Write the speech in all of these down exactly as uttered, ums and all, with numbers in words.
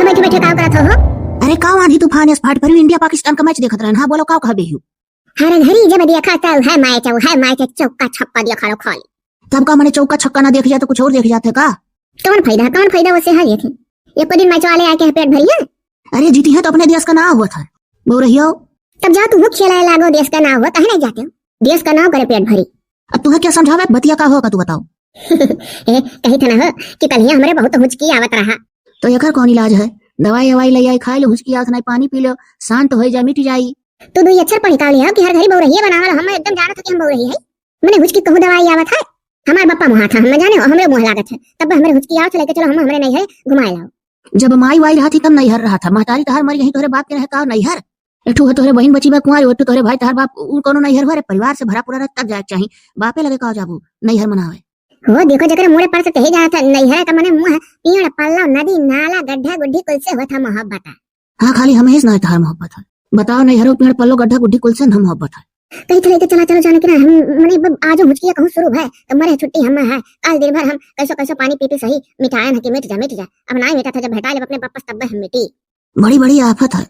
बैठे बैठे का करत हो? अरे का आंधी तूफान यस फाट पर इंडिया पाकिस्तान का मैच देखत रहन। हाँ बोलो का कहबे हूँ? हर घड़ी जब देखा तो है मैच, है मैच, चौका छक्का देखा लो खाली। तब का मने चौका छक्का ना देख जाए तो कुछ और देख जाते का? कौन फायदा, कौन फायदा वैसे है देखे? एको दिन मैच वाले आके पेट भरिए। अरे जीती है तो अपने देश का नाम हुआ था। बोल रही हो? तब जा तू खेला लागो, देश का नाम हुआ, कहे नहीं जाते हो? देश का नाम करे पेट भरी। अब तुम्हें क्या समझावे, बतिया का होगा तू बताओ। ए, कही था ना हो कि कल ही हमरे बहुत हुचकी आवत रहा। तो एकर कौन इलाज है? दवाई ववाई ले आई, खाए लो, हुचकी आवत नहीं, पानी पी लो, शांत हो जाए, मिट जाई। तू दुई अक्षर पढ़ी का लिया कि हर घड़ी बउरहिए बनावल, हम एकदम जानत हो कि हम बउरही है। मने हुचकी कहूँ दवाई आवत है, हमार बप्पा मुहा था, हम जाने हो, हमरे मुँह लागत है, तब हमरे हुचकी आवत है, लेके चलो हम हमरे नैहर घुमाए लाओ। जब माई वाई रहा थी तब नैहर रहा था, महतारी तहार मर गई, तोहरे बाप के रहे का नैहर? एक ठो तोहरे बहिन बची बा कुंवारी, एक ठो तोहरे भाई, तहार बाप, उ कौनो नैहर हुआ रे? परिवार से भरा पूरा रहे तब जाए के चाही, बापे लगे का जाबू नैहर मनावे? हो देखो, जकरे मुड़े पर से कहे जात है नैहर का मने मुँह, पेड़, पल्ला, नदी, नाला, गड्ढा, गुड्ढी कुल से होत है मोहब्बत। हाँ, खाली हम ही से ना तहार मोहब्बत है। बताओ, नैहरो पेड़, पल्लो, गड्ढा, गुड्ढी कुल से ना मोहब्बत है। कही चले के चला, चलो जाने के ना, हम मने अब आज हुचकिया कहूँ शुरू है, तो मरे छुट्टी हम है, काल दिन भर हम कैसो कैसो पानी पी पी सही, मिटायन है कि मिट जा, मिट जा। अब ना मिटा था, जब भेटा ले अपने वापस तब हम मिटी। बड़ी बड़ी आफत है।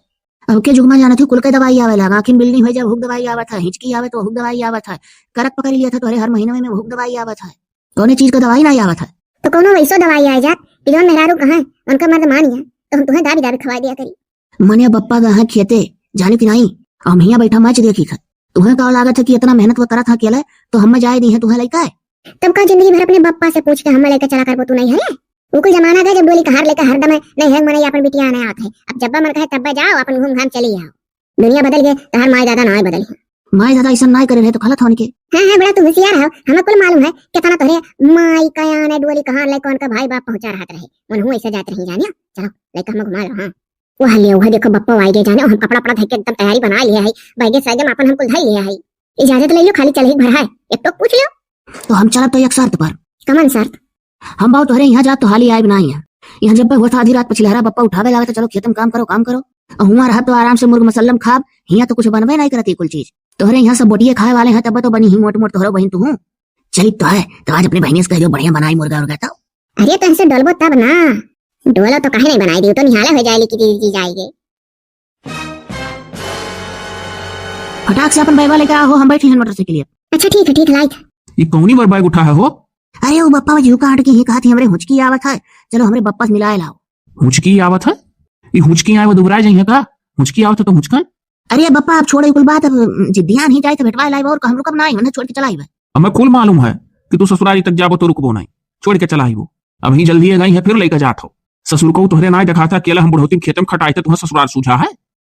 अब के जुग में जानत ही कुल के दवाई आवे लगा, आँखी में बिलनी हो जाए, हुक दवाई आवत है, हिचकी आवे तो हुक दवाई आवत है, करक पकड़ लिया था तोहरे हर महीने में हुक दवाई आवत है, कौने चीज का दवाई नहीं आवत है। तो कौनो वैसो दवाई आए जात कि जौन मेहरारू कहाँ उनका मर्द मान गया तो हम तुम्हें दाबी दाबी खवा दिया करी। मने बप्पा गए हैं खेते, जाने कि नहीं, हम हियाँ बैठा मैच देखी खा। तुम्हें का लागत है कि इतना मेहनत वो करत है अकेले, तो हम जाए दी है तुम्हें लइका है? तब का जिंदगी भर अपने बप्पा से पूछ के हम लइका चला करबो तू नहीं है? वो कुल जमाना गए जब डोली कहार लेके हरदम है, नहीं है मने अपन बिटिया आने आत है। अब जब मन कहे तब जाओ, अपन घूम घाम चली आओ। दुनिया बदल गए, तहार माई दादा ना बदल है। माई दादा ऐसा ना करे रहे तो गलत होने के। हाँ, हाँ, बड़ा तू होशियार हो, हमें कुल मालूम है, कितना तोहरे माई का आने डोली कहार लेके उनका भाई बाप पहुंचा रहत रहे। उनहू ऐसे जात रही जानिया, चलो, लइका हम घुमा लो, हाँ। वह ले, वह देखो बप्पा आई गए जाने, हम कपड़ा उपड़ा धर के एकदम तैयारी बना लिया है, बैगे सैगे में अपन हम कुल धर लिया है। इजाजत ले लो, खाली चल ही भर है, एक टोक पूछ लो। तो हम चलब तो एक शर्त पर। कमन शर्त? हम बाऊ तोहरे यहाँ जाब तो हाली आइब ना यहाँ। यहाँ जब हुआ था आधी रात पछिलहरा बप्पा उठावे लागे तो चलो खेत में काम करो, काम करो। और हुआ रहब तो आराम से मुर्ग मुसल्लम खाब, हियाँ तो कुछ बनबे नहीं करती कुल चीज। तोहरे यहाँ सब बोटिए खाए वाले हैं, तब तो बनी ही मोट मोट तोहरो बहिन तू हूँ। चलित तो है, तो आज अपने बहिनी से कह दो बढ़िया बनाई मुर्गा उर्गा तो। अरे तो ऐसे डोलबो तब ना। डोलो तो काहे नहीं बनाई दी, तो निहाले हो जाए कि दीदी जी जाएगी। फटाक से अपन बैगवा लेके आओ, हम बैठी हैं मोटरसाइकिल पर। अच्छा ठीक है, ठीक है, लाइक। ये कौनी बार बैग उठा है हो? अरे वो बप्पा जी काट के ही कहा थी हमरे हुचकी आवत है, चलो हमरे बप्पा से मिलाए लाओ। हुचकी आवत है? ये हुचकी आए वो दुबराए जाइए का? हुचकी आवत है तो हुचकन? अरे बप्पा, अब छोड़ो ये कुल बात, अब जिद्दियान ही जाए तो भेटवाए लाइब और हम रुकब ना, उन्हें छोड़ के चला आइब। हमें कुल मालूम है कि तू ससुरारी तक जाबो तो रुकबो नहीं, छोड़ के चला आइबो। अब ही जल्दी गई है, फिर लेके जात हो। ससुर को तोहरे नाई देखा था, अकेला हम बुढ़ौती में खेते में खटाई थे, तुम्हें ससुरार सूझा है?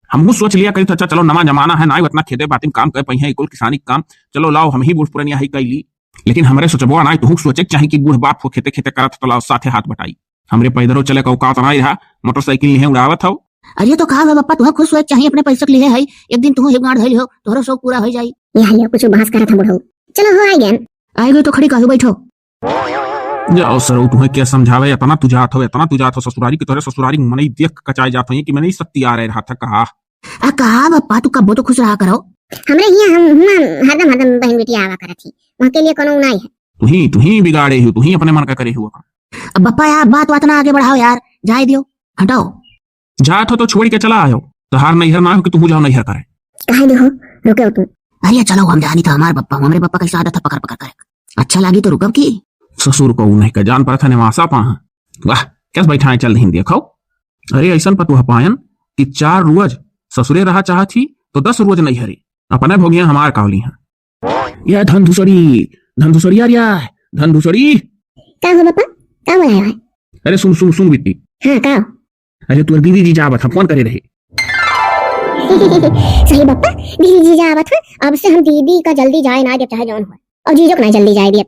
हमहू सोच लिया करी था, अच्छा चलो नवा जमाना है, नाई उतना खेते बाती में काम कर पाई है, कुल किसानी के काम, चलो लाओ हम ही बूढ़ पुरनिया ही कर ली। लेकिन हमरे सोचबो नाई, तुहू सोचे के चाही कि बूढ़ बाप हो खेते खेते करत तो लाओ साथे हाथ बटाई। हमरे पैदरो चले का औकात नाई रहा, मोटरसाइकिल लिहे उड़ावत हो। अरे तो का बा बप्पा, तुहा खुश होए के चाही अपने पैसा के लिए है, एक दिन तुहू एक गांठ धइल हो, तोहरो शौक पूरा हो जाई। यहाँ ले कुछ बहस करत है बुढ़ऊ। चलो हो आए ज्ञान। आए गए तो खड़ी काहे बैठो। जाओ सरऊ, तुम्हें क्या समझावे, इतना तू जात हो, इतना तू जात हो ससुरारी की, तोहरे ससुरारी मनई देख कचाए जात हो कि मनई सत्ती आ रहे रहा था कहा। आ कहा बप्पा, तू कब्बो तो खुश रहा करो। हमरे हियां हम हुआ हरदम हरदम बहन बेटी आवा करत ही, वहाँ के लिए कोनो उनाई है। तुही तुही बिगाड़े हो, तुही अपने मन का करे हो। अब बप्पा यार बात बात ना आगे बढ़ाओ यार, जाए दियो, हटाओ। जात हो तो छोड़ के चला आयो, तोहार नैहर ना हो कि तू जाओ नैहर करे। कहे दे हो, रुके हो तू। अरे चलो हम जानी था हमार बप्पा, हमरे बप्पा कैसा आदत है पकड़ पकड़ करे। अच्छा लागी तो रुकब की। ससुर को नहीं का जान पड़ा था निवासा पा। वाह, कैसे बैठा है, चल नहीं देखो। अरे ऐसन पतोह पायन कि चार रोज ससुरे रहा चाहत ही तो दस रोज नैहरे। अपने भोगिया हमार कावली हैं। या धन धुसड़ी, धन धुसड़ी यार, या धन धुसड़ी। का हो बप्पा, का हो रहा है? अरे सुन सुन सुन बिट्टी। हाँ का? अरे तोर दीदी जीजा आवत है, फोन करे रहे। सही बप्पा, दीदी जीजा आवत है, अब से हम दीदी का जल्दी जाए ना देब, चाहे जौन हो, और जीजो को ना जल्दी जाए देब।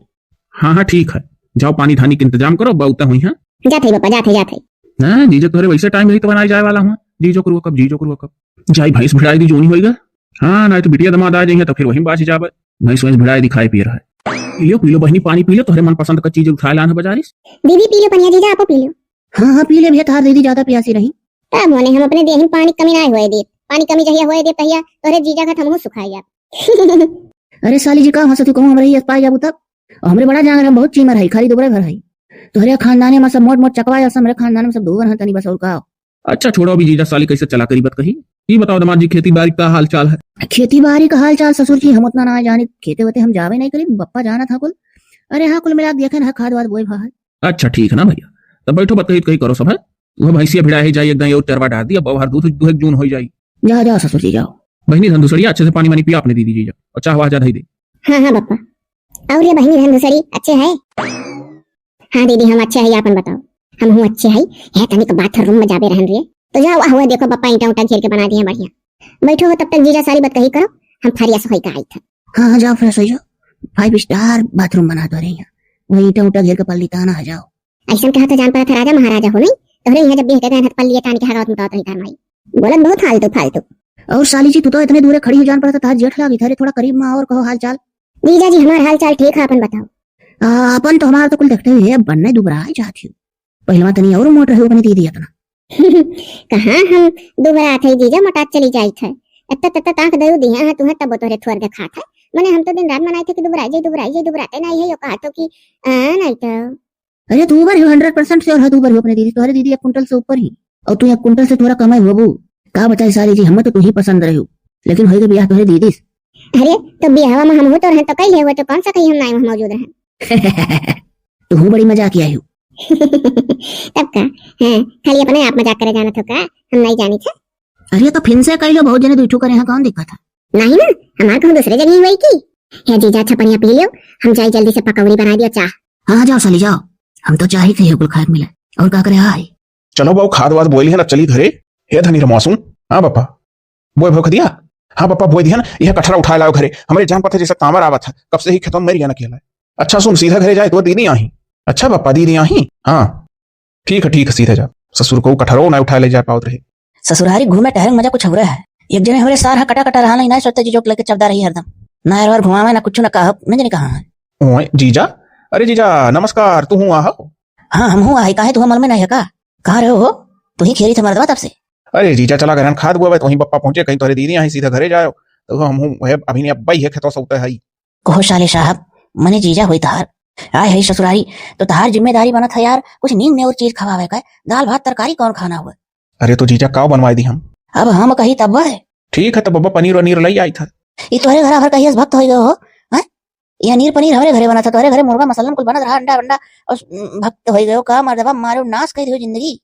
हाँ हाँ ठीक है, जाओ पानी धानी के इंतजाम करो, बहुता हुई है। जात है बप्पा, जात है, जात है। हाँ जीजो तोहरे वैसे टाइम रही तो बनाए जाए वाला हुआ, जीजो को रोकब, जीजो को रोकब। जाई भैंस भिड़ाई दी जोनी होइगा। हाँ, नहीं तो बिटिया दमाद आ जाइए तो फिर वहीं बाच जाबे। भैंस वैंस भिड़ाई दी, खाए पी रहा है। पी लो, पी लो बहनी, पानी पी लो, तोहरे मनपसंद का चीज उठाए लान है बाजारी से। दीदी पी लो पनिया, जीजा आपो पी लो। हाँ, हाँ, पी ले भैया, तार दीदी ज्यादा प्यासी रही। तब होने हम अपने देह में पानी कमी ना होए दे, पानी कमी चाहिए होए दे तहिया तोहरे जीजा का हमहू सुखाई जाब। अरे साली जी, का हंसत हो, कहूँ हमरे ही पाए जाबू तब? और हमरे बड़ा जांगर हम बहुत चीमर है, खाली दोबरे भर है। तोहरे खानदाने में सब मोट मोट चकवा है, हमरे खानदान में सब दोबर हैं तनी बस, और का? अच्छा छोड़ो, अभी जीजा साली कैसे चला करी बतकही। ई बताओ दामाद जी, खेती बारी का हाल चाल है? खेती बारी का हाल चाल ससुर जी हम उतना ना जानी, खेते वेते हम जावे नहीं करी, बप्पा जाना था कुल। अरे हाँ, कुल मिला के देखे ना, खाद वाद बोए भा है। अच्छा ठीक है ना भैया, तब बैठो बतकही कही करो सब है। वह भैंसिया भिड़ा है जाई, एकदम और चरवा डाल दी, अब बाहर दूध दूध जून हो जाई। जाओ जाओ ससुर जी जाओ। बहिनी धन दुसरिया, अच्छे से पानी वानी पिया अपने दीदी जीजा, और चाह वाह जा धई दे। हाँ हाँ बप्पा। और ये बहिनी धन दुसरी अच्छे है? हाँ दीदी हम अच्छे है, आपन बताओ। हम हूँ अच्छे है। है तनिक बाथरूम में जाबे रहन रे। तो जाओ, हुए देखो बप्पा ईंटा उंटा घेर के बना दिए बढ़िया। बैठो हो तब तक जीजा सारी बतकही करो, हम फ्रेश होई का आई था। हाँ हाँ जाओ फ्रेश हो जाओ, फाइव स्टार बाथरूम बना दो रे यहाँ, वही ईंटा उंटा घेर के पल्ली ताना है जाओ। ऐसन कहा तो जान पड़ा था राजा महाराजा हो नहीं, तोहरे यहाँ जब बिह के गए हाथ पल्ली तान के हगावत मुतावत रही तार माई। बोलत बहुत फालतू फालतू। और साली जी तू तो इतने दूरे खड़ी हो जान पड़ा था, तार जेठ लागी था रे, थोड़ा करीब में और कहो हाल चाल। जीजा जी हमार हाल चाल ठीक है, अपन बताओ। आ, अपन तो हमार तो कुल देखते हुए अब बनने दुबरा ही जाती हो। पहलवा तनी और मोट रहे अपने दीदी इतना। कहाँ हम दुबरा थे जीजा, मोटात चली जाई थे। इतना तत्ता ताक दयु दिया है तुहे तब तोहरे थोर देखात है। मने हम तो दिन रात मनाई थे कि दुबराई जाई दुबराई जाई, दुबराते नहीं है, यो कहा तो कि आ, नहीं तो। अरे तू ऊपर ही हंड्रेड परसेंट श्योर है, तू ऊपर ही अपने दीदी, तोहरे दीदी एक कुंटल से ऊपर ही, और तू एक कुंटल से थोड़ा कम ही होबू। का बताई साली जी, हमें तो तू ही पसंद रहे हो, लेकिन होई के बियाह तोहरे दीदी से। अरे तो बियाहवा में हम हो तो रहन तो कई ले हुए तो कौन सा कहीं हम नाई वहाँ मौजूद रहन। तू हूँ बड़ी मजाक आई हो। तब का? हाँ, खाली अपने आप मजाक करे जानत हो का? हम नहीं जानी थे। अरे तो फिन से कह लो, बहुत जने दुइठू करे हैं, कौन दिक्कत है? नहीं ना, हमार कहूँ दूसरे जगह ही हुई की। हे जीजा अच्छा पनिया पी लियो, हम जाई जल्दी से पकौड़ी बना दियो चाह। हाँ हाँ जाओ साली जाओ, हम तो चाह ही कहिए कुल खाए के मिले। और का करे आई? चलो बाबू खाद वाद बोइल है ना, चली घरे। हे धनी रमासू। हाँ पापा। बोए भोख दिया? हाँ पापा बोए दिया ना, यह कठरा उठाए लाओ घरे। हमरे जान पड़ते जैसे तामर आवत है, कब से ही खेतों में मर गया ना खेला है। अच्छा सुन सीधा घरे जाए तो दीदी आही। अच्छा पापा दीदी आही? हाँ ठीक है ठीक है सीधा जा। ससुर को कठरो ना उठाए ले जा पावत रहे। ससुरारी घूमे टहरे के मजा कुछ और है। एक जने हमरे सार हा कटा कटा रहा नहीं ना सोचते जीजो के लेके चबदा रही हरदम। ना यार घुमावे ना कुछ ना कहा न जाने कहाँ है। ओए जीजा। अरे जीजा नमस्कार, तू हूँ आहो? हाँ हम हूँ आही, काहे तू हमल में नहीं है का? कहाँ रहो हो? तू ही खेरी थे मर्दवा तब से। अरे जीजा चला घरन खाद बुआ तो वहीं बप्पा पहुँचे, कहीं तोहरे दीदी आही सीधा घरे जाओ। तो हम हूँ है अभी नहीं अब्बा ही है खेतों से उतर है। कहो साले साहब, मने जीजा होई तहार। आय है ससुरारी, तो तहार जिम्मेदारी बनत है यार, कुछ नीक नेउर चीज खवावे का। दाल भात तरकारी कौन खाना हुआ? अरे तो जीजा काव बनवाए दी हम? अब हम कही तब है। ठीक है तो बब्बा पनीर वनीर लई आई था। ई तोहरे घर भर कहियस भक्त होई गयो हो? हैं? ये पनीर पनीर हमरे घरे बना था, तोहरे घरे मुर्गा मसालन कुल बनत रहा, अंडा अंडा, और भक्त होई गयो का मर्दबा, मारो नाश कर दियो जिंदगी।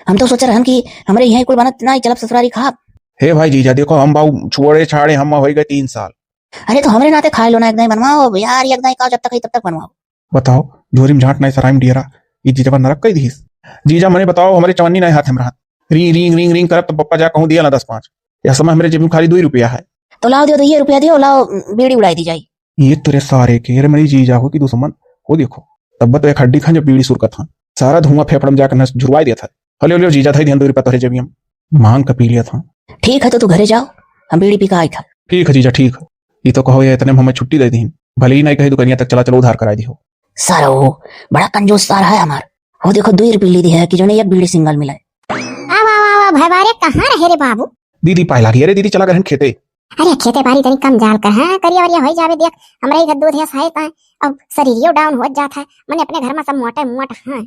हम तो सोच रहन कि हमरे यहाँ कुल बनत ना, चलब ससुरारी खाब। हे भाई जीजा देखो हम बाऊ छोड़े छाड़े हम होई गए तीन साल। अरे तो हमरे नाते खाए लो ना, एक दाई बनवाओ यार, एक दाई का जब तक है तब तक बनवाओ। बताओ, झोरी में झांट नहीं सराय में डियरा, ये जीजा नरक कई दीस। जीजा मने बताओ हमरे चवन्नी नहीं हाथ में रहत। री रिंग रिंग रिंग करब तो पप्पा जा कहूँ दिया ना दस पाँच। यह समय हमरे जेब में खाली दो ही रुपया है। तो लाओ दियो, तो ये रुपया दियो, लाओ बीड़ी उड़ाई दी जाई। ये तेरे सारे के रे मेरी जीजा हो कि दुश्मन हो देखो। तब तो एक हड्डी खान जब बीड़ी सुरकत था, सारा धुआं फेफड़ में जाकर नस झुरवाई दिया था। हलियो लियो जीजा था ध्यान दो रुपया तोहरे जेबियम मांग का पी लिया था। ठीक है तो तू घरे जाओ, हम बीड़ी पी के आई था। ठीक है जीजा ठीक है। ये तो कहो ये इतने में हमें छुट्टी दे दी, भले ही नहीं कही दुकानिया तक चला चलो उधार कराई दी हो। सारा वो बड़ा कंजूस सारा है हमार। वो देखो दो रुपये ली दी है कि जो नहीं एक बीड़ी सिंगल मिला है। आ वाह वाह वाह भाई बारे कहाँ रहे रे बाबू? दीदी पाए लागी, अरे दीदी चला गए खेते। अरे खेते बारी तनी कम जाल कर, हाँ करिया वरिया होई जावे देख, हमरा ही घर दूध है साहे ताए, अब शरीरियो डाउन हो जात है, मने अपने घर में सब मोटे मोट हैं।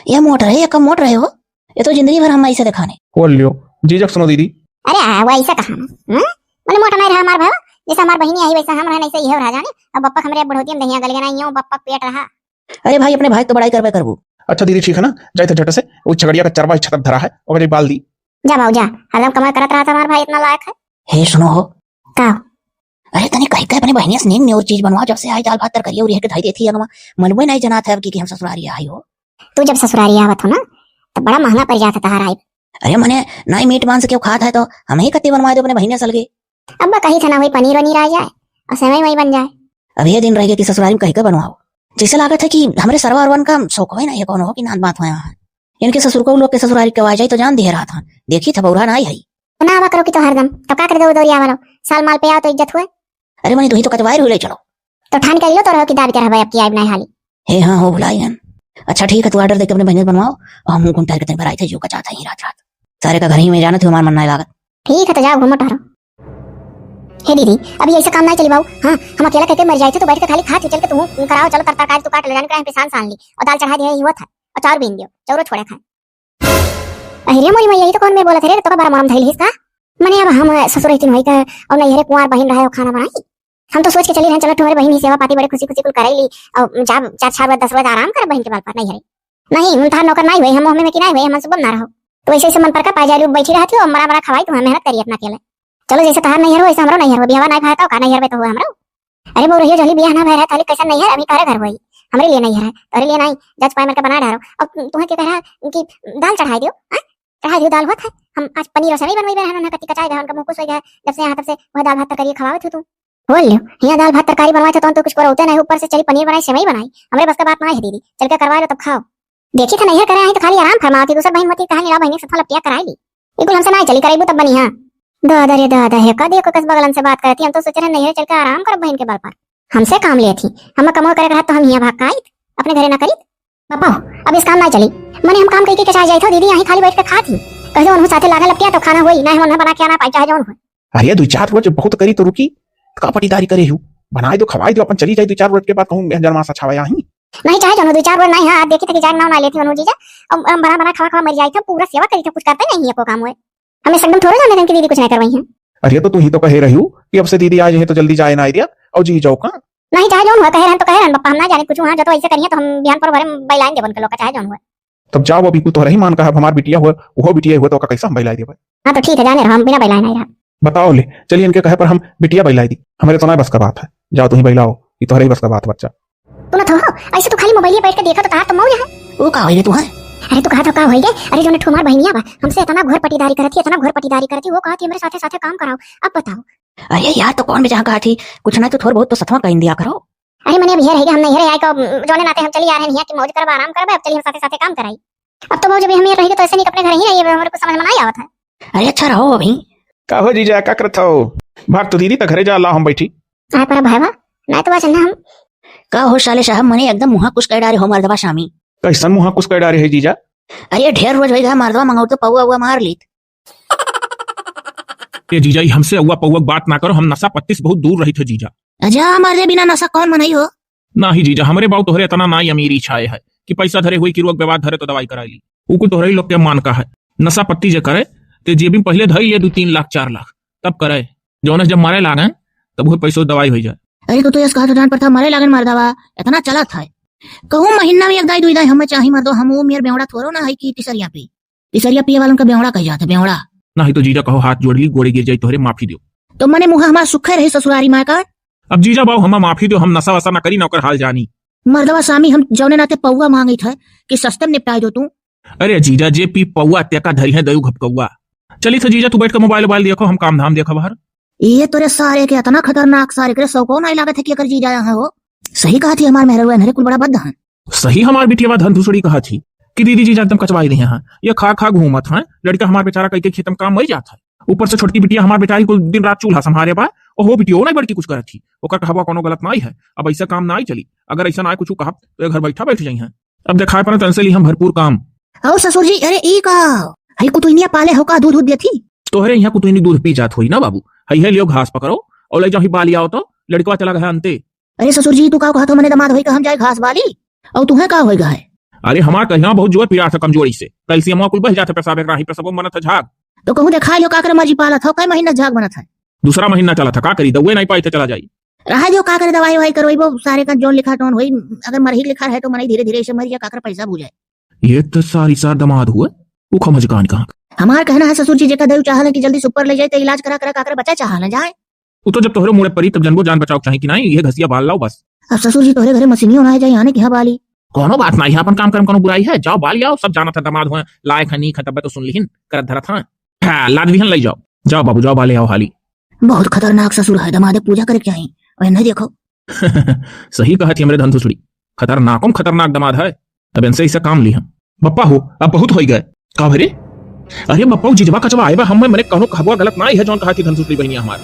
ये मोट रहे, ये कम मोट रहे हो, ये तो जिंदगी भर हम ऐसे दिखाने। बोल लियो, जीजक सुनो दीदी। अरे आ, वो ऐसा कहा ना, हाँ? मने मोट नहीं रहा हमार भाई, जैसे हमार बहिनी आई वैसे हम रहन ऐसे ही हो रहा जाने, अब बप्पा हमरे बुढ़ौती में दहिया गल गए ना, यूं बप्पा पेट रहा। अरे भाई अपने भाई तो बड़ाई करबे करबू। अच्छा दीदी ठीक है ना, जाए थे झट से, वो छगड़िया का चरवा छतक धरा है, ओकर बाल दी। जा बाबू जा, हरदम कमाई करत रहा था हमार भाई इतना लायक है। हे सुनो हो। का? अरे तनी कह के अपने बहिनिया से नीक नेउर चीज बनवा, जब से आई दाल भात तरकारी और यह के धई देती है, मनवे नहीं जनात है अब की, कि हम ससुरारी आई हो। तू जब ससुरारी आवत हो ना, तो बड़ा महंगा पड़ जाता तहार आई। अरे मने नहीं मीट मांस क्यों खात है तो हम ही कत्ती बनवा दो अपने बहिनिया से अलगे। अब कही था ना वही पनीर वनीर आ जाए और सेवई वई बन जाए। अब ये दिन रह गए कि ससुरारी में कह के बनवाओ। जैसे लागत है कि हमरे सरवा अरवन का शौक होए ना, ये कौन हो कि नात बात होए वहाँ। इनके ससुर को लोग के ससुरारी के आ जाए तो जान दिए रहा था, देखी था बौरा ना आई है। ना आवा करो कि तो हरदम, तो का कर दो दौरिया वालो, साल माल पे आओ तो इज्जत हुए। अरे मनी तू ही तो कचवाए रहो, ले चलो। तो ठान के लो तो रहो कि दाबी के रहबे अब की आइब नहीं हाली। हे हाँ हो भुलाई गन। अच्छा ठीक है, तू ऑर्डर दे के अपने बहिनी बनवाओ, और हम घूम टहल के तनी भराई थे जो कचात है ही रात रात। सारे का घर ही में जाना थे, हमार मन नहीं लागत। ठीक है तो जाओ घूमो टहरो। हे दीदी, अब ये ऐसे काम नहीं चली बाबू। हाँ, हम अकेला करके मर जाए थे तो बैठ के खाली खात ही चल के तू कराओ, चलो तर तरकारी तू काट ले जाने का पिसान सान ली और दाल चढ़ा दिए ही हुआ था और चाउर बीन दियो, चाउरो छोड़े खाए। अरे मोरी मैया, ई तो कौन में बोलत है रे? तो का बड़ा मरम धइल हिस का? मने अब हम ससुर रहतिन होई का, और नैहरे कुंवार बहिन रहे, और खाना बनाई। हम तो सोच के चली रहन, चलो तुम्हारे बहिन ही सेवा पाती बड़े खुशी खुशी कुल कराई ली, और जा चार, चार बजे, दस बजे आराम कर बहिन के बल पर नैहरे। नहीं, हम तहार नौकर नहीं हुए, हम हमें में की नहीं हुए, हम सुबह ना रहो। तो ऐसे ऐसे मन पर का पाए जालू बैठी रहती हो, मरा मरा खवाई तुम्हें, मेहनत करी अपना अकेले। चलो जैसे तहार नैहर हो, वैसे हमरो नैहर हो, बियाह नहीं भाई तो का नैहर में तो हुआ हमरो। अरे बहू रहियो, जल्दी बियाह ना भय रहे, ताली कैसा नैहर, अभी तोरे घर होई, हमरे लिए नैहर है, तोरे लिए नहीं, जज पाए मर के बना डारो। अब तुम्हें के कह रहा कि दाल चढ़ाई दियो, हाँ? चढ़ाई दियो, दाल होत है, हम आज पनीर और सेवई बनवाई बहन, ना कति कचाई गए, उनका मुंह कुछ हो गया, जब से यहाँ तब से वह दाल भात तरकारी खवावत हो तू। बोल लियो, यहाँ दाल भात तरकारी बनवाए थे तो, तो कुछ करौते नहीं, ऊपर से चली पनीर बनाई, सेवई बनाई, हमरे बस का बात ना है दीदी, चल के करवा लो तब खाओ। देखी था नैहर करे आई तो खाली आराम फरमावती, दूसर बहिन होती कहाँ लड़ा बहिनी से थोड़ा लपटिया कराई ली। ये कुल हमसे ना चली, कराइबू तब बनिहा। दादा रे दादा है, का देखो कस बगलन से बात करती, हम तो सोचे रहे नैहर चल के आराम करब बहिन के बल पर। हमसे काम लेत ही, हम कमो करे रहत तो हम हियां भाग के आइत, अपने घरे ना करीत। पापा, अब इस काम ना चली, मने हम काम कई के चाह जाइत हो दीदी, यहीं खाली बैठ के खात ही। कह दो उन्हों साथे लागल लपटिया तो खाना होई, ना हम उन्हें बना के आना पाई, चाहे जौन होई। अरे, दुई चार रोज बहुत करी तो रुकी, का पटीदारी करे हूँ? बनाए दो, खवाए दो, अपन चली जाए, दुई चार रोज के बाद कहूँ, "मैं जन्मास अच्छा हुआ ही।" नहीं, चाहे जौन हो, दुई चार रोज नहीं, हाँ, आज देखी था कि जाग नाव ना लेती उन्हों जीजा, अब हम बना बना खवा खवा मर जाए थे, पूरा सेवा करी थे, कुछ करते नहीं है को काम हुए। हमें एकदम थोड़े जाने दें कि दीदी कुछ नहीं करवाई है। अरे, तो तू ही तो कहे रही हूँ कि अब से दीदी आ जाए तो जल्दी जाए ना आइडिया, और जी जाओ का? नहीं, चाहे जौन हुआ, कहे रहन तो कहे रहन, पप्पा, हम ना जाने कुछ हुआ, जो तो ऐसे करिए तो हम बिहान पर भरे बैलाइन देवन के लोग का, चाहे जौन हुआ। तब जाओ, अभी कुल तोहरा ही मान का है, अब हमार बिटिया हुआ, वो बिटिया हुआ, तो ओका कैसे हम बैलाई देबे? हाँ, तो ठीक है, जाने रहो, हम बिना बैलाए नहीं रहा। बताओ ले, चलिए इनके कहे पर हम बिटिया बैलाई दी, हमारे तो ना बस का बात है, जाओ तुम ही बैलाओ, ये तोहरे ही बस का बात है, बच्चा। तू ना तो हो, ऐसे तू खाली मोबाइल बैठ के देखा तो तार तो मौज है। वो का होई रे तू है? अरे तू कहा तो का होई रे? अरे जो ने ठुमार बहनिया बा, हमसे इतना घोर पटीदारी करती, इतना घोर पटीदारी करती, वो कहा कि हमरे साथे साथे काम कराओ। अब बताओ। अरे यार, तो कौन बेचारा कहा थी, कुछ ना तो थोड़ बहुत तो सतवा कह दिया करो। अरे मने अब ये रहेगा, हम नहीं रहे आए को, जोने नाते हम चली आ रहे हैं कि मौज करब, आराम करब, अब चली हम साथे साथे काम कराई। अब तो मौज अभी हम ये रहेगी तो ऐसे नहीं अपने घर ही रहिए, हमारे को समझ में नहीं आवत है। अरे अच्छा रहो अभी। का हो जीजा, का करत हो? भाग तो दीदी त घरे जा, ला हम बैठी। आए पर भाईवा, नहीं तो वचन हम। का हो साले साहब, मने एकदम मुहा कुछ कह डारे हो मर्दवा सामी। कैसन मुहा कुछ कह डारे है जीजा? अरे ढेर रोज होई गया मर्दवा मंगाऊ तो पौवा उवा मार लीत। ए जीजा, ई हमसे उवा पौवा के बात ना करो, हम नशा पत्ती से बहुत दूर रही थे जीजा। अजा मर्दे, बिना नशा कौन मनई हो? नाही जीजा, हमरे बाऊ तोहरे इतना नाई अमीरी छाए है कि पैसा धरे हुई कि रोग बेवाद धरे तो दवाई कराई ली। ऊ कुल तोहरे ही लोग के मान का है। नशा पत्ती जे करे, ते जेबी में पहले धई ले दू तीन लाख, चार लाख, तब करे। जौने जब मरे लागन, तब उहे पैसो दवाई होई जाए। अरे तो, तो यस कहा तो जान पड़ता, मरे लागन मर्दवा, इतना चलत है। कहूँ महीना में एक दाई, दुई दाई हमें चाही मर्दवा, हम वो मेर बेवड़ा थोड़ो ना है कि तिसरिया पी। तिसरिया पिए वालन का बेवड़ा कह जात है, बेवड़ा। नाही तो जीजा कहो, हाथ जोड़ ली, गोड़े गिर जाई तोहरे, माफी दियो। तो मने मुँह हमार सुखे रही ससुरारी माँ का। अब जीजा बाऊ हमा माफी दियो, हम नशा वशा ना करी, ना ओकर हाल जानी। मर्दवा सामी, हम जौने नाते पौवा मांगित है कि सस्ते में निपटाई दो तू। अरे जीजा, जे पी पौवा तेका धरी है दयू घपकौवा। चली तो जीजा, तू बैठ के मोबाइल वोबाइल देखो, हम काम धाम देखो बाहर। ये तोरे सारे के इतना खतरनाक सारे के सौ को नहीं लागत है कि अगर जीजा यहाँ हो। सही कहा थी हमार मेहरवा, मेरे कुल बड़ा बद है। सही हमार बिटिया धन धुसड़ी कहा थी कि दीदी जीजा एकदम कचवाई रही हैं, ये खा खा घूमत हैं, लड़का हमार बेचारा कई के खेत में काम मर जात है, ऊपर से छोटकी बिटिया हमार बेचारी कुल दिन रात चूल्हा संभारे बा, ओहो बिटियो नहीं बड़की कुछ करत थी, ओकर कहबा कोनो गलत नाई है। अब ऐसा काम नाई चली, अगर ऐसा नाई कुछ कहब तो ये घर बैठा बैठ जाई हैं। अब देखाए पर तन से ली हम भरपूर काम। आओ ससुर जी, अरे ई का? हई कुतुइनिया पाले हो का, दूध दूध देती? तोहरे यहाँ कुतुइनी दूध पी जात होई ना बाबू, हई है लियो घास पकड़ो और ले जाओ ही बाली आओ तो, लड़कवा चला गया अंते। अरे ससुर जी, तू का कहत हो, मने दमाद होई का हम जाए घास बाली? और तुहे का होई गए? अरे हमार कहिया बहुत जोर पिरात है कमजोरी से, कैल्शियम कुल बह जात है पेशाब, एक राही पेशाबो बनत है झाग। तो कहूँ देखा लियो का करे मर्जी पालत हो, कई महीना झाग बनत है? दूसरा महीना चला था, का करी, दउए नहीं पाई थे चला जाई। रहा जो का करे, दवाई ववाई करवाई, वो सारे का जोन लिखा टोन होई, अगर मरही के लिखा रहे तो मनई धीरे धीरे ऐसे मर जाए, का करे पैसा बुझे। ये तो सारी सार दमाद हुए, वो खमज कान कहाँ। हमार कहना है ससुर जी, जेका दयू चाहल कि जल्दी सुपर ले जाए तो इलाज करा करा का करे बचा चाहल जाए। वो तो जब तोहरे मुड़े परी तब जनबो जान बचाओ चाहे कि नहीं, ये घसिया बाल लाओ बस। अब ससुर जी तोहरे घरे मशीनियों ना है जाए आने की हाँ बाली। कोनो बात नहीं है, अपन काम करम कोनो बुराई है, जाओ बाल आओ, सब जानत है दमाद हुए, लायक है नीक है, तब तो सुन लिहिन, करत धरत हाँ। हाँ, लाद लिहन ले जाओ, जाओ बाबू जाओ बाले आओ हाली। बहुत खतरनाक ससुर है, दमाद पूजा करे के चाही, और नहीं देखो। सही कहा थी हमरे धन धुसड़ी, खतरनाकों खतरनाक दमाद है, तब इनसे इसे काम लिहन। बप्पा हो, अब बहुत होई गए। का भरे? अरे बप्पा, वो जिजवा कचवा आए बा, हम मने कौनो कहबुआ गलत ना है, जौन कहा थी धन धुसड़ी बहनिया हमार।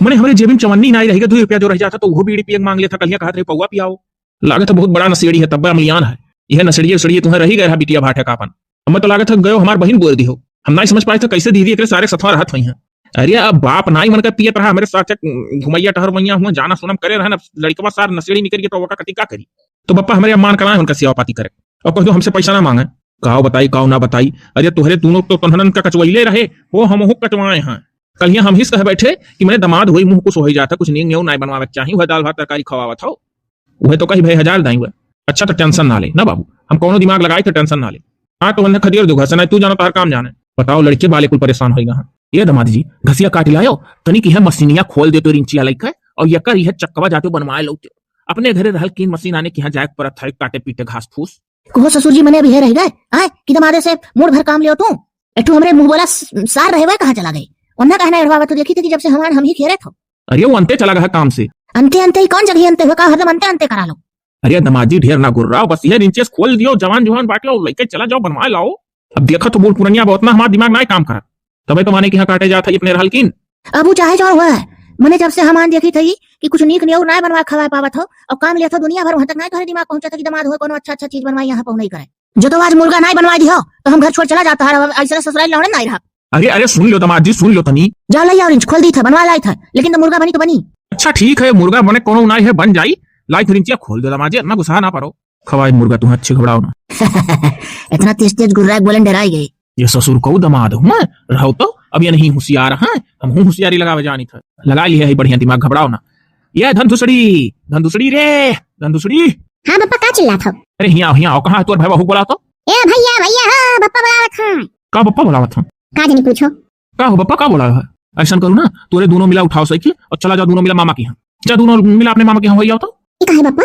मने हमरे जेबी में चवन्नी ना रही गए, दो रुपया जो रह जाता तो वो बीड़ी पिए के मांग लेता, कलिया कहा थे पौवा पियाओ। लागत है बहुत बड़ा नशेड़ी है, तब बड़ा मियान है। यह नशेड़िए उशेड़िए तुम्हें रही गए रहा बिटिया भाटे का अपन। हमें तो लागत है गयो हमार बहिन बोल दी हो। हम नहीं समझ पाए थे कैसे दीदी एकरे सारे सथवा रहत हुई हैं। अरे अब बाप नाई मन का पियत रहा, हमरे साथ घुमैया टहर वैया हुआ, जाना सुनम करे रहे ना, लड़कवा सार नशेड़ी निकल गया तो ओका कति का करी। तो बप्पा हमरे अम्मान कराए उनका सेवा पाती करे और कह दो हमसे पैसा ना मांगे। काव बताई, काव ना बताई। अरे तोहरे दूनों तो तोहनन का कचवइले रहे, हो हमहू कचवाए हैं। कलिया हमहिस कह बैठे कि मने दमाद होई, मुँह कुछ होइ जात है, कुछ नीक नेव नाय बनवावे के चाही, वह दाल भात तरकारी खवावत हो। वह तो कही भाई हजार दाई हुआ। अच्छा तो tension ना ले ना बाबू, हम कौनो दिमाग लगाई तो tension ना ले। हाँ तो वन्ने खदेर दो घर से, नाय तू जानो तोहर काम जाने। बताओ लड़के बाले कुल परेशान होइगा। हाँ ये दमाद जी, घसिया काट लायो, तनी की है मशीनिया खोल दे तो रिंचिया लइके, और यकर यह चक्कवा जाते बनवाए लौटे। अपने घरे रहल कीन मशीन आने के यहाँ जाए के परत है, काटे पीटे घास फूस। कहो ससुर जी, मने अभी है रह गए, आय कि दमादे से मूड भर काम लियो तू। एठू हमरे मुँह बोला स-, सार रहे हुए कहाँ चला गए? ओन्ना कहना एड़वावत हो, देखी थे कि जब से हमान हम ही खेरे थो। अरे वो अंते चला गया काम से। अंते अंते ही कौन जगह अंते हुआ, का हरदम अंते अंते करा लो। अरे दमाद जी ढेर ना गुर्राओ, बस यह रिंचेस खोल दियो, जवान जुवान बाटलो, लइके चला जाओ, बनवा लाओ। अब देखा तो बूढ़ पुरनिया बहुत ना, हमार दिमाग ना काम करत। तबे तो माने कि यहाँ काटे जात है अपने रहल कीन। अब उ चाहे जौन हुआ है, मने जब से हमान देखी थई कि कुछ नीक नेउर नाय बनवा खवाए पावत हो, और काम लिया था दुनिया भर, वहाँ तक नाय तोहरे दिमाग पहुँचा था कि दमाद हो कोनो अच्छा अच्छा चीज बनवाई यहाँ पहुँ नहीं करे। जो तो आज मुर्गा नाय बनवा दी हो, तो हम घर छोड़ चला जाता है, अब ऐसे ससुराल लौड़े नाय रहा। अरे अरे सुन लो दमाद जी, सुन लो तनी। जा लाई orange खोल दी था, बनवा लाई था, लेकिन तो मुर्गा बनी तो बनी। अच्छा ठीक है, मुर्गा बने कोनो नाय है, बन जाई, लाई फिर इंचिया खोल दे दमाद जी, इतना गुस्सा ना पड़ो। खवाई मुर्गा तुम्हें अच्छे घबराओ ना। इतना तेज तेज गुर्रा बोलन डराई गई। ये ससुर को दमाद हूँ मैं, रहो तो, अब ये नहीं होशियार हैं, हम हूँ होशियारी लगावे जानी था। लगा लिया है बढ़िया दिमाग, घबराओ ना। ये धन धुसड़ी, धन धुसड़ी रे, धन धुसड़ी। हाँ बप्पा, का चिल्लात हो? अरे हिया, हिया आओ, कहाँ है तोर भैया, हूँ बोला तो। ए भैया, भैया हो, बप्पा बोलावत हैं। का बप्पा बोलावत हैं? का जनी पूछो। का हो बप्पा, का बोला है? ऐसा करू ना, तोरे दोनों मिला उठाओ साइकिल और चला जाओ दोनों मिला मामा के यहाँ। जा दोनों मिला अपने मामा के यहाँ हो आओ तो। ई का है बप्पा?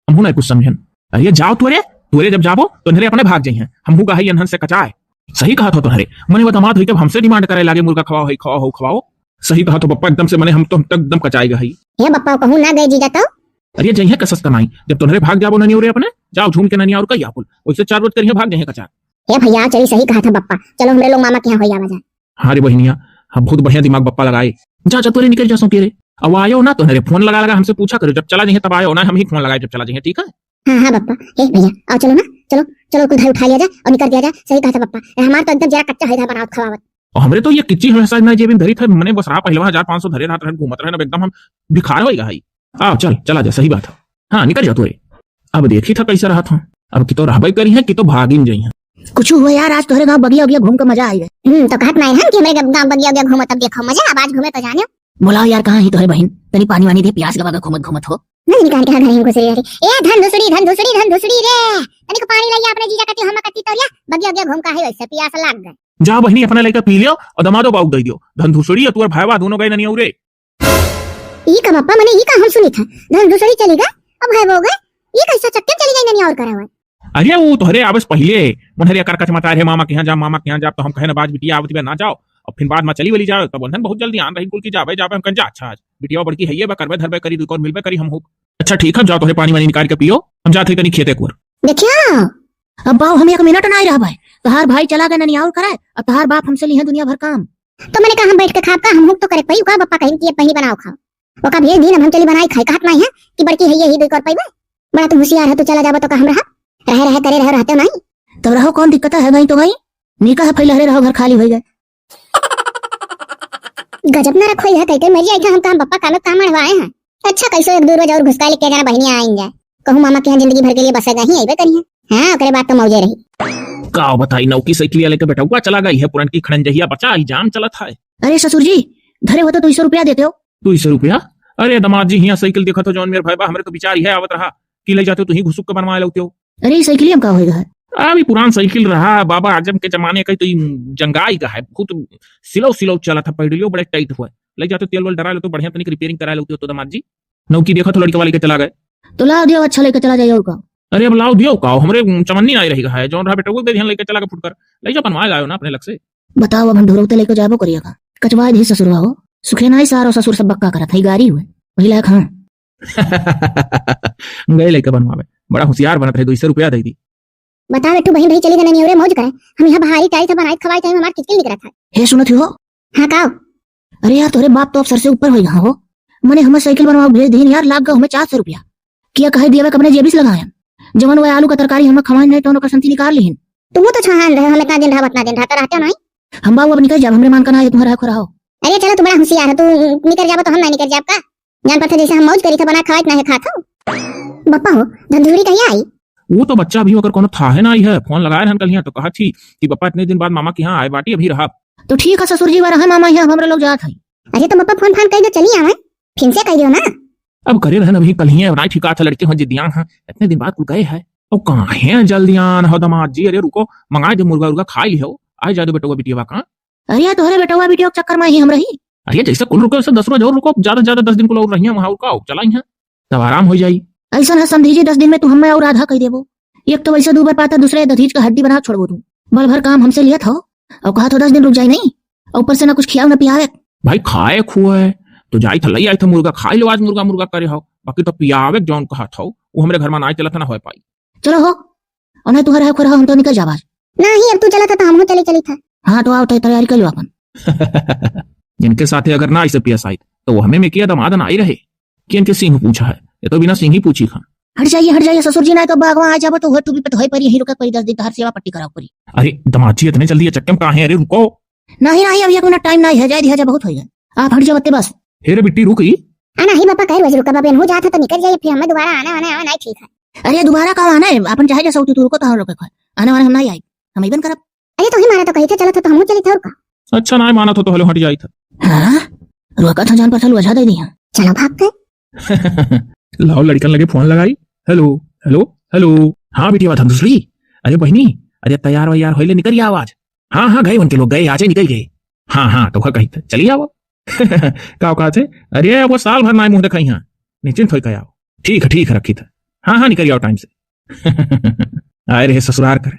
हमहू ना कुछ समझन। अरे जाओ तोरे, तोरे जब जाबो तो नहरे अपने भाग जाइहैं। हमहू का है यनहन से कचाए। सही कहा था तोहरे, मने वो दमाद होई जब हमसे demand करे लागे मुर्गा खवाओ, है खवाओ, हो खवाओ। सही कहा तो पप्पा, एकदम से मने हम तो, हम तो एकदम कचाए गए हई। हे बप्पा, कहूँ ना गए जीजा तो? अरे जइहैं कसस कमाई, जब तोहरे भाग जाबो ननियो रे अपने, जाओ झूम के ननिया और कई आपुल। वैसे चार रोज करिहैं भाग जाइहैं कचार। हे भैया, चली सही कहा था बप्पा, चलो हमरे लोग मामा के यहाँ हो आवा जाए। हाँ रे बहिनिया, हाँ, बहुत बढ़िया दिमाग बप्पा लगाए। जा, जा, तोरे निकल जा सो के रे। अब आयो ना तो रे, फोन लगा लगा हमसे पूछा करो, जब चला जाइहैं तब आयो ना, हम ही फोन लगाए जब चला जाइहैं, ठीक है? हाँ, हाँ बप्पा, हे भैया, आओ चलो ना, चलो, चलो कुल धाई उठा लिया जाए और निकल दिया जाए। सही कहा था बप्पा, हमार तो एकदम जरा कच्चा है था बनावत खवावत। और हमरे तो ये किच्ची हमेशा ना जेब में धरी था, मने बस रहा पहले हजार पाँच सौ धरे रहत रहन, घूमत रहन, अब एकदम हम भिखार होइगा है। आओ चल, चला जा, सही बात है। हाँ, निकल जा तोरे। अब देखी था कैसे रहत हूँ, अब कि तो रहबे करिहैं कि तो भागिन जाइहैं। कुछ हुआ यार, आज तोहरे गाँव बगिया उगिया घूम के मजा आई गए। हम्म, तो कहत नाई हम कि हमरे गाँव बगिया उगिया घूमो तब देखो मजा, अब आज घूमे तो जानियो। बोलाओ यार, कहाँ ही तोहरे बहिन, तनी पानी वानी दे, प्यास लगा के घूमत घूमत हो। नहीं निकाल के घर ही घुस रही है। ए धन धुसड़ी, धन धुसड़ी, धन धुसड़ी रे, तनी को पानी लाइया अपने जीजा कती हम कती तोरिया, बगिया उगिया घूम का है वैसे पियास लाग गए। जा बहिनी, अपने लइका पी लियो और दमादो बाऊ दे दियो। धन धुसड़ी और तोर भाईवा दोनों गए ननियो रे। ई का बप्पा, मने ई का हम सुनी था, धन धुसड़ी चली गए, अब है वो गए, ई कैसा चक्कर चली गई ननिया और करा हुआ। अरे वो तोहरे आवे से पहिले उन्हरे अकर कच मचाए रहे, मामा के यहाँ जा, मामा के यहाँ जा, तो हम कहे ना बाज बिटिया आवत बे ना जाओ, और फिर बाद में चली वली जाओ, तब उन्हन बहुत जल्दी आन रही कुल की जाबे जाबे, हम कहें जा अच्छा आज बिटिया बड़की है ये बा, करबे धरबे करी, दुई कौन मिलबे करी, हम हो। अच्छा ठीक है, जाओ तोहरे पानी वानी निकाल के पियो, हम जात है तनी खेते कोर। देखियो, अब बाऊ हम एक मिनट ना रहबे, तोहार भाई चला गए ननियाउर करे, अब तोहार बाप हमसे लिहे दुनिया भर काम। तो मने कहा हम बैठ के खाब का, हम हुक तो करे पई का, बप्पा कहिन कि ये पहली बनाओ खाओ। ओका भेज दीन, अब हम चली बनाई खाई, कहत नाई है कि बड़की है ये ही दुई कर पइबे। बड़ा तू होशियार है, तू चला जाबो तो का हम रहब? रहे रहे करे रहे रहते नाई। तब रहो, कौन दिक्कत है, गई तो गई, निका है फैलहरे रहो, घर खाली होई गए। गजब ना रखोई है, कहते मरी आई था, हम काम बप्पा कालो काम अड़वाए हैं। अच्छा कैसो एक दो रोज और घुसका लेके जाना बहिनिया आइन जाए, कहूँ मामा के यहाँ जिंदगी भर के लिए बसे गई अइबे करिए। हाँ, ओकरे बाद तो मौजे रही। का बताई, नौकी साइकिलिया लेके बेटौआ चला गई है, पुरनकी खड़ंजहिया बचा ही जाम चलत है। अरे ससुर जी, धरे हो तो दुई सौ रुपया देते हो। दुई सौ रुपया? अरे दमाद जी, हियाँ साइकिल देखत हो जौन मेरे भाई बा, हमरे तो विचार यह आवत रहा कि ले जाते हो तो ही घुसुक के बनवा लेते हो। अरे ई साइकिलिया में का होएगा है? अभी पुरान साइकिल रहा बाबा आजम के जमाने का, तो ई जंगाई का है, बहुत सिलो सिलो चला था, पैडलियो बड़े tight हुआ है। ले जाते तेल वेल डरा लेते, बढ़िया तनिक repairing करा लेते हो तो दमाद जी। नौकी देखत हो लड़के वाले के चला गए। तो लाओ दियो, अच्छा लेके चला जाइए और का। अरे अब लाओ दियो का, हमरे चमन्नी नाई रही है, जौन रहा बेटा वो दे दिहन लेके चला के फुटकर। ले जा बनवा लाओ ना अपने लग से। बताओ अब हम ढोरौते लेके जाबो करिया का, कचवा दी ससुरवा हो। सुखे नाई सारो ससुर सब बक्का करत है, गारी हुए। वही लायक हाँ। गए लेके बनवावे, बड़ा होशियार बनत रहे, दुई सौ रुपया दे दी। बताओ, एक ठो बहिन रही चली गई ननियौरे मौज करे, हम यहाँ बहारी टाई था बनाई खवाई टाइम हमार किचकिल निकलत है। हे सुनत हो? हाँ काओ? अरे यार, तोहरे बाप तो अब सर से ऊपर होई गए हो। मने हमें साइकिल बनवाओ भेज दीन यार, लाग गए हमें चार सौ रुपया। किया कहे दिया अपने जेबी से लगायन। जवन वह आलू का तरकारी हमें खवाइन नहीं तो उनका संती निकाल लीन। तुम तो छहान रहे, हम इतना दिन रहा, उतना दिन रहा, तो रहते नहीं। हम बाबू अब निकल जाब, हमरे मान का ना है तुम्हारा रहा हो। अरे चलो, तू बड़ा होशियार है, तू निकल जाबो तो हम ना निकल जाब का? जान पड़ता जैसे हम मौज करी था, बना खवाई नहीं खात हो। बप्पा हो, धंधुरी कहिया आई? वो तो बच्चा अभी ओकर कोनो थाहे नाहीं है। फोन लगाए रहन कलिया तो कहत ही कि पापा इतने दिन बाद मामा के यहाँ आए बाटी, अभी रहब। तो ठीक है ससुर जी, बा रहा मामा यहाँ, अब हमरा लोग जात है। अरे तो पापा फोन फान कइ दे, चली आवे, फिर से कइ दियो ना। अब करे रहन अभी कलिया, अब नाहीं ठिका था, लड़के हो जिदियान है, इतने दिन बाद कुल गए है। अब काहे जल्दियान हो दमाद जी, अरे रुको, मंगाए दे मुर्गा उर्गा खाइ लिहो, आए जाए दो बेटवा बिटिया का। अरे तोहरे बेटवा बिटिया के चक्कर में ही हम रही। अरे जैसे कुल रुको, वैसे दस रोज और रुको, ज्यादा से ज्यादा दस दिन कुल और रहिया वहाँ, और का हो, चला यहाँ, तब आराम होइ जाई। ऐसन है समधी जी, दस दिन में तू हमें और आधा कइ देबो। एक तो वैसे दू बार पाता, दूसरे दधीच का हड्डी बना छोड़बो तू। बल भर काम हमसे लियत हो, और कहा तो दस दिन रुक जाई नहीं, और ऊपर से ना कुछ खियाओ ना पियावे। भाई खाए खुए तो जाई था, लई आई था मुर्गा, खाई लो आज मुर्गा, मुर्गा करे हो, बाकी तो पियावे जौन कहत हो, वो हमरे घर में नाहीं चलत ना होइ पाई। चलो हो, और नहीं तुम्हारे है खोर हो, हम तो निकल जाब आज। नहीं, अब तू चलत है तो हमहू चली, चली था। हाँ तो आओ, तो तैयारी कर लो अपन। इनके साथे अगर ना ऐसे पेश आई तो वो हमें में किया दमाद ना आई रहे कि इनके सिंह पूछा है, ये तो बिना सिंह ही पूछी खा। हट जाइए, हट जाइए ससुर जी, नहीं तो बागवा आ जाबो तो वह टूबी पे तो होए परी, यहीं रुके परी, दस दिन तहार सेवा पट्टी कराओ परी। अरे दमाद जी इतने जल्दी ये चक्के में काहे? अरे रुको। नहीं, नहीं, अब एक मिनट टाइम नहीं है, जाए दिया जा, बहुत हो गया, आप हट जाओ बत्ते बस। हे रे बिट्टी रुक ई। आ नहीं पापा, कह रोज रुका बाबे, हो जात है तो निकल जाइए, फिर हमें दोबारा आना वाना आवा नहीं ठीक है। अरे दोबारा का आना है, अपन चाहे जैसा होती तू रुको तो हम रुके, आने वाने हम नहीं आई, हम अइबे न करब। अरे तो ही मारा तो कही थे चलत हो तो हम चली था और का। अच्छा नाहीं मानत हो तो हलो हट जाई था। हाँ? रुका था जान पर था लुझा दे दिया। चलो भाग गए। लाओ लड़कन लगे फोन लगाई। हेलो, हेलो, हेलो। हाँ बिटिया बात हम दूसरी। अरे बहिनी, अरे तैयार वैयार होइले निकल आवा आज। हाँ हाँ गए उनके लोग गए, आज ही निकल गए। हाँ हाँ तो कही था चली आवा। का औकात है? अरे वो साल भर नाहीं मुँह देखाई हाँ, निश्चिंत होई का आओ। ठीक है ठीक है रखी था। हाँ हाँ निकल आओ टाइम से। आए रहे ससुरार करे।